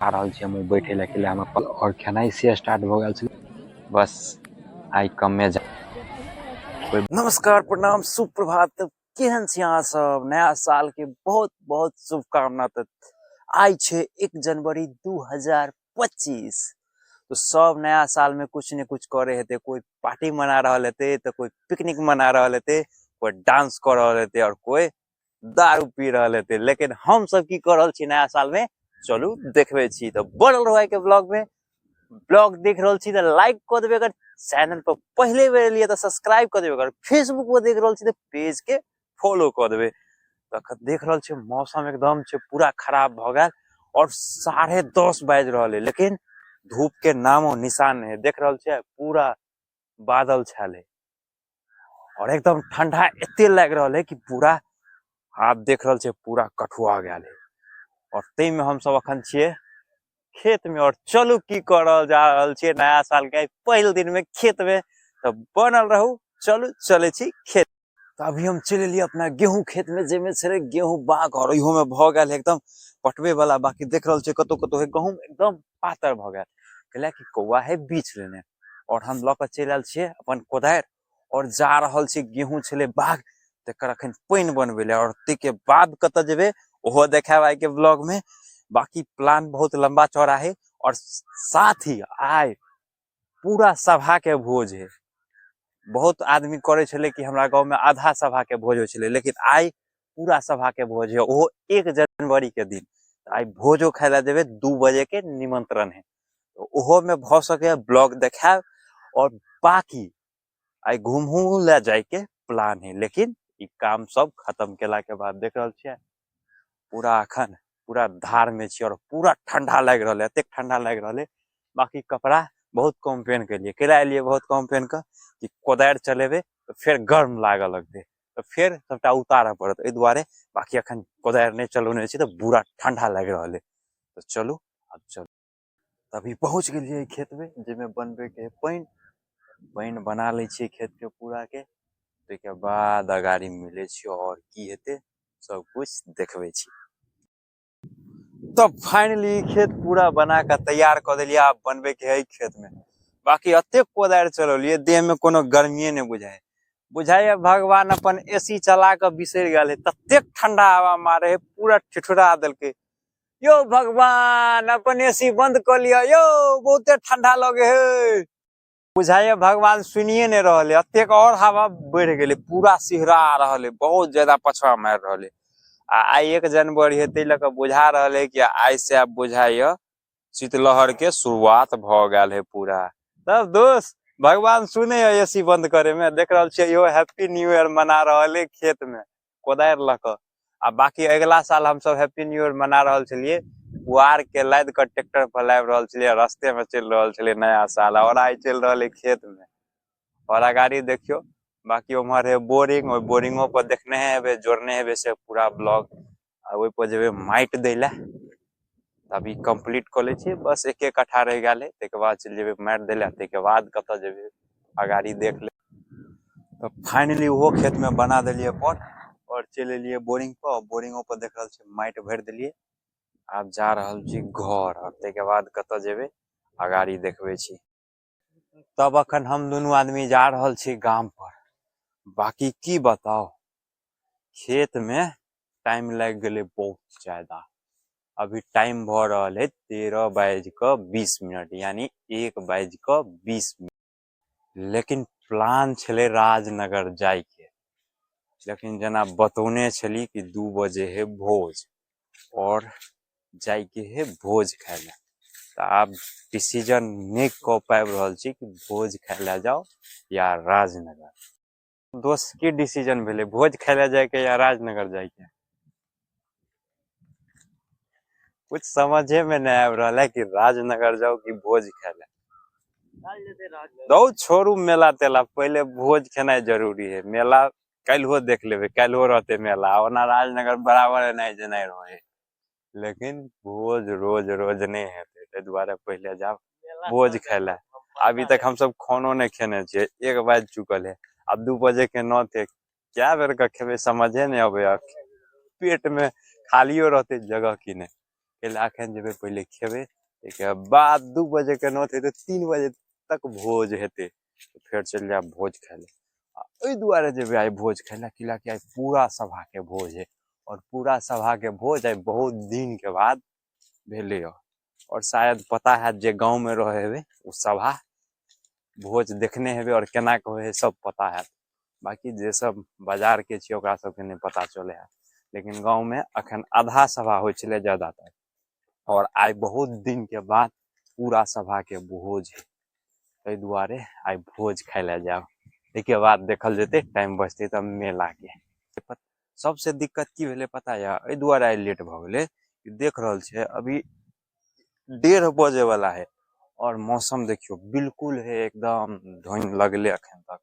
आ रहल छी हमहूँ बैठे लए अकेले हम आओर खेनाइ से स्टार्ट भऽ गेल छै। बस आइ कमे जा। नमस्कार, प्रणाम, सुप्रभात। केहन छी अहाँ सब? नया साल के बहुत बहुत शुभकामना। तऽ आइ छै 1 जनवरी 2025। तो सब नया साल में कुछ ने कुछ करे हेतै। कोई पार्टी मना रहल हेतै, तऽ कोई पिकनिक मना रहल हेतै, कोई डांस कर रहल हेतै और कोई दारू पी रहल हेतै। लेकिन हम सब की कर रहल छी नया साल में, चलू देखबै छी। तऽ बनल रहू आइ के ब्लॉग में। ब्लॉग देख रहल छी तऽ लाइक कऽ देबै, अगर चैनल पर पहिले बेर एलियै तऽ सब्सक्राइब कऽ देबै, अगर फेसबुक पर देख रहल छी तऽ पेज के फॉलो कऽ देबै। तऽ देख रहल छी मौसम एकदम छै पूरा खराब भऽ गेल और 10:30 बाजि रहल है, लेकिन धूप के नामो निशान नहीं है। देख रहल छियै पूरा बादल छायल है और एकदम ठंडा एते लागि रहल है कि पूरा आप देख रहल छियै पूरा कठुआ गेल है। और ताहि में हमसब अखन छियै खेत में और चलू की कर रहल जा रहल छियै नया साल के पहिल दिन में खेत में। तऽ बनल रहू, चलू चलै छी खेत। तऽ अभी हम चलि एलियै अपना गेहूं खेत में, जाहिमे छलै गेहूं बाग और इहो में भऽ गेल एकदम पटवे वाला। बाकी देख रहल छियै कतौ कतौ है गहूम एकदम पातर भऽ गेल, कैला कि कौआ है बीछ लेने। और हम लऽ कऽ चलि आयल छियै अपन कोदारि और जा रहल छी गेहूं छलै बाग तकर अखन पानि बनबै लए। और ताहिके बाद कतऽ जेबै ओहो देखायब आइ के ब्लॉग में। बाकी प्लान बहुत लंबा चौड़ा है और साथ ही आइ पूरा सभा के भोज है। बहुत आदमी करै छलै कि हमरा गाँव में आधा सभा के भोज होइ छलै, लेकिन आइ पूरा सभा के भोज है, ओहो 1 जनवरी के दिन। आइ भोजो खाय लए जेबै, 2 बजे के निमंत्रण है, तो ओहो में भऽ सके ब्लॉग देखायब। और बाकी आइ घूमहू लए जायके प्लान है, लेकिन ई काम सब खत्म केला के बाद देख रहल छियै पूरा अखन पूरा धार में छी और पूरा ठंडा लागि रहल है, एतेक ठंडा लागि रहल है। बाकी कपड़ा बहुत कम पहन के लिए केला एलियै, बहुत कम पहन के कि कोदारि चलेबै तऽ फेर गर्म लागऽ लगतै, तऽ फेर सबटा उतारऽ पड़त, एहि दुआरे बाकी अखन कोदारि नहि चलौने छी तऽ पूरा ठंडा लागि रहल है। तऽ चलू आब चलू। अभी पहुँच गेलियै खेत में, जाहिमे बनबै के है पानि। पानि बना लै छियै खेत के पूरा के, ताहिके बाद अगाड़ी मिलै छियै और की हेतै सब कुछ देखबै छी। तब फाइनली खेत पूरा बना कऽ तैयार कऽ देलियै, आब बनबै के है खेत में। बाकी एतेक कोदारि चलौलियै देह में कोनो गर्मिए नहि बुझाइ, बुझाइए भगवान अपन एसी चला कऽ बिसरि गेल है, ततेक ठंडा हवा मारे है, पूरा ठिठुरा देलकै। यौ भगवान अपन एसी बंद कऽ लिअ यौ, बहुते ठंडा लगे है। बुझाइए भगवान सुनिए नहि रहल है, एतेक और हवा बढ़ि गेलै, पूरा सिहरा रहल है, बहुत ज्यादा पछवा मारि रहल है। आ आइ 1 जनवरी है, ताहि लऽ कऽ बुझा रहल है कि आइ से आब बुझाइए शीतलहर के शुरुआत भऽ गेल है पूरा। तब दोस्त भगवान सुने है एसी बंद करे में। देख रहल छियै इहो हैप्पी न्यू ईयर मना रहल है खेत में कोदारि लऽ कऽ। आ बाकी अगिला साल हमसब हैप्पी न्यू ईयर मना रहल छलियै, पुआर के लादि कऽ ट्रैक्टर पर लाबि रहल छलियै, रस्ते में चलि रहल छलियै नया साल, और आइ चलि रहल है खेत में। और अगाड़ी देखियौ, बाकी उम्हर है बोरिंग, ओहि बोरिंगो पर देखने हेबै, जोड़ने हेबै से पूरा ब्लॉग। आ ओहि पर जेबै माटि दै लए, अभी कम्प्लीट कऽ लै छियै, बस एके कट्ठा रहि गेल है, ताहिके बाद चलि जेबै माटि दै लए, ताहिके बाद कतऽ जेबै अगाड़ी देख ले। तऽ फाइनली ओहो खेत में बना देलियै पट और चलि एलियै बोरिंग पर। बोरिंगो पर देख रहल छियै माटि भरि देलियै, आब जा रहल छी घर और ताहिके बाद कतऽ जेबै अगाड़ी देखबै छी। तब अखन हम दुनू आदमी जा रहल छी गाम पर। बाकी की बताउ, खेत में टाइम लागि गेलै बहुत ज्यादा। अभी टाइम भऽ रहल है 13:20, यानी 1:20। लेकिन प्लान छलै राजनगर जायके, लेकिन जेना बतौने छली कि 2 बजे है भोज और जायके है भोज खाय लए। तऽ आब डिसीजन नहि कऽ पाबि रहल छी कि भोज खाय लए जाउ या राजनगर। दोस्त की डिसीजन भेलै, भोज खाय लए जायके या राजनगर जायके? कुछ समझे में नहीं आबि रहल है कि राजनगर जाउ कि भोज खाय लए। दौ छोड़ू मेला तेला, पहिले भोज खेनाइ जरूरी है। मेला काल्हिओ देख लेबै, काल्हिओ रहतै मेला। ओना राजनगर बराबर एनाइ जेनाइ रहै, लेकिन भोज रोज रोज नहि हेतै, ताहि दुआरे पहिले जाउ भोज खाय लए। अभी तक हमसब खानो नहि खेने छियै, 1 बाजि चुकल है, आब 2 बजे के 9 थे, कए बेर के खेबै समझे नहि अबैया। पेट में खालियो रहतै जगह कि नहि, कैला अखन जेबै पहिले खेबै, ताहिके बाद 2 बजे के नौत हेतै, 3 बजे तक भोज हेतै, फेर चलि जायब भोज खाय लए। आ एहि दुआरे जेबै आइ भोज खाय लए कि आइ पूरा सभा के भोज है, और पूरा सभा के भोज आइ बहुत दिन के बाद भेलै। और शायद पता है जे गाँव में रहे हेबै ओ सभा भोज देखने हेबै और केना के होइ है सब पता है। बाकी जे सब बाजार के छियै ओकरा सबके नहि पता चलै है, लेकिन गाँव में अखन आधा सभा होइ छलै ज्यादातर, और आइ बहुत दिन के बाद पूरा सभा के भोज है, ताहि दुआरे आइ भोज खाय लए जायब। ताहिके बाद देखल जेतै टाइम बचतै तब मेला के। सबसे दिक्कत की भेलै पता यऽ, एहि दुआरे आइ लेट भऽ गेलै कि देख रहल छियै अभी 1:30 बजे वाला है और मौसम देखियौ बिल्कुल है एकदम धुन लगले अखन तक,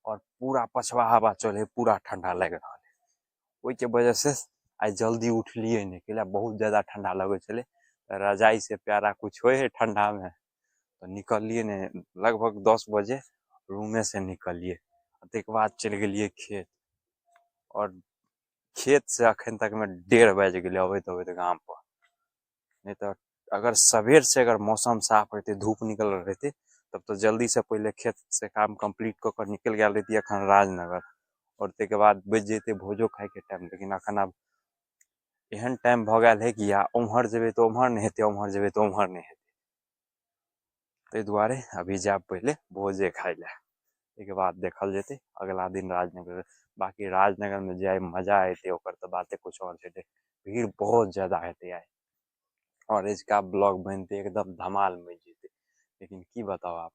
और पूरा पछवा हवा चले, पूरा ठंडा लागि रहल है। ओहिके वजह से आइ जल्दी उठलियै नहि, कैला बहुत ज्यादा ठंडा लगै छलै, रजाई से प्यारा कुछ होइ है ठंडा में, तऽ निकललियै नहि, लगभग 10 बजे रूमे से निकललियै, ताहिके बाद चलि गेलियै खेत, और खेत से अखन तक में 1:30 बाजि गेलै अबैत अबैत गाम पर। नहीं तो अगर सवेर से अगर मौसम साफ रहते, धूप निकल रहते, तब तो जल्दी से पहले खेत से काम कंप्लीट कऽ कर निकल गेल रहती अखन राजनगर, और ताहिके बाद बचि जैते भोजो खायके टाइम। लेकिन अखन आब एहन टाइम भऽ गेल है कि या उम्हर जेबै तऽ उम्हर नहि हेतै, उम्हर जेबै तऽ उम्हर नहि हेतै, ताहि दुआरे अभी जायब पहिले भोजे खाय लए, ताहिके बाद देखल जेतै अगला दिन राजनगर। बाकी राजनगर में जे आइ मजा एतै ओकर तऽ बाते कुछ और छै, भीड़ बहुत ज्यादा हेतै आइ, और इसका ब्लॉग बनते एकदम धमाल मचि जेतै। लेकिन की बताओ आप,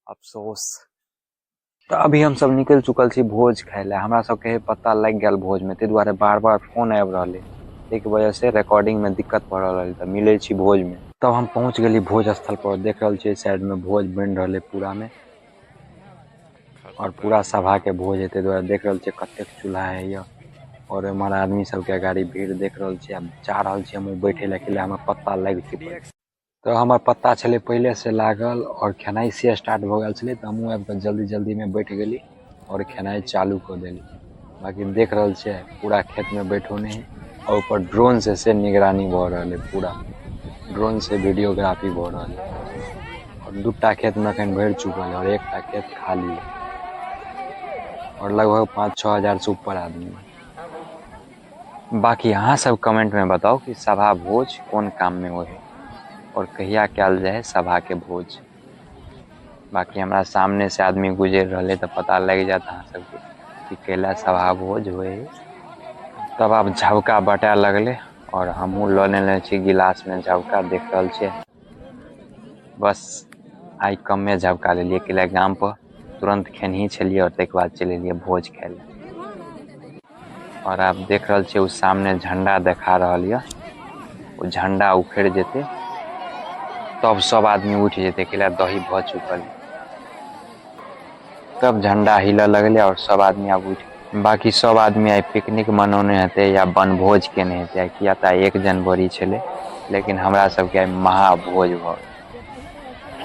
अफसोस। तऽ अभी हम सब निकलि चुकल छी भोज खाय लए, हमरा सबके पता लागि गेल भोज में, ताहि दुआरे बार बार फोन आबि रहल है, ताहिके वजह से रिकॉर्डिंग में दिक्कत भऽ रहल है। तऽ मिलै छी भोज में। तब हम पहुँच गेली भोज स्थल पर, देख रहल छियै साइड में भोज बनि रहल है पूरा में, और पूरा सभा के भोज है, ताहि दुआरे देख रहल छियै कतेक चूल्हा है यऽ, और एम्हर आदमी सबके गाड़ी भीड़ देख रहल छियै। आब जा रहल छियै हमहूँ बैठे लए, कैला हमर पत्ता लागि चुकल, तऽ हमर पत्ता छलै पहिले से लागल और खेनाइ से स्टार्ट भऽ गेल छलै, तऽ हमहूँ आबि कऽ जल्दी जल्दी में बैठ गेली और खेनाइ चालू कऽ देली। बाकी देख रहल छियै पूरा खेत में बैठौने है, और ऊपर ड्रोन से निगरानी भऽ रहल है, पूरा ड्रोन से वीडियोग्राफी भऽ रहल है। और 2टा खेत में अखन भरि चुकल है और 1टा खेत खाली है, और लगभग 5-6 हजार से ऊपर आदमी है। बाकी अहाँ सब कमेंट में बताओ कि सभा भोज कोन काम में होइ है और कहिया कयल जाय है सभा के भोज। बाकी हमरा सामने से आदमी गुजरि रहल है तऽ पता लागि जायत अहाँ सबके कि कैला सभा भोज होइ है। तब आब झबका बटाए लगलै और हमहूँ लऽ लेने छी गिलास में झबका, देख रहल छियै। बस आइ कमे झबका लेलियै, कैला गाम पर तुरंत खेनही छलियै और ताहिके बाद चलि एलियै भोज खाय लए। और आब देख रहल छियै ओ सामने झंडा देखा रहल यऽ, ओ झंडा उखड़ि जेतै तब सब आदमी उठि जेतै, कैला दही भऽ चुकल है। तब झंडा हिलऽ लगलै और सब आदमी आब उठि, बाकी सब आदमी आइ पिकनिक मनौने हेतै या वनभोज केने हेतै, किया तऽ आइ 1 जनवरी छलै, लेकिन हमरा सबके आइ महाभोज भऽ गेलै।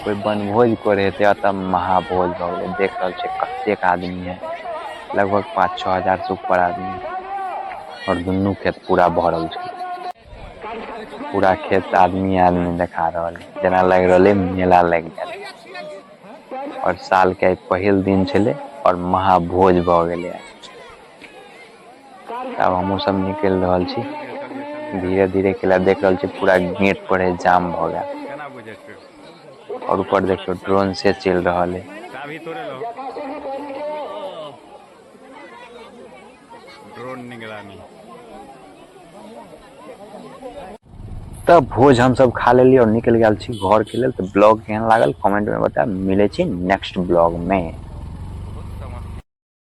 कोइ वनभोज करै हेतै एतऽ महाभोज भऽ गेलै। देख रहल छियै कतेक आदमी है, लगभग 5-6 हजार से ऊपर आदमी, और दुनू खेत पूरा भरल छै, पूरा खेत आदमी आदमी देखा रहल है, जेना लागि रहल है मेला लागि गेल। और साल के आइ पहिल दिन छलै और महाभोज भऽ गेलै आइ। आब हमहूँ सब निकलि रहल छी धीरे धीरे, कैला देख रहल छी पूरा गेट पर है जाम भऽ गेल, और ऊपर देखियौ ड्रोन से चलि रहल है। ड्रोन निगरानी। तब भोज हम सब खा लेलियै और निकलि गेल छी घर के लेल। तऽ ब्लॉग केहन लागल कमेंट में बतायब, मिलै छी नेक्स्ट ब्लॉग में।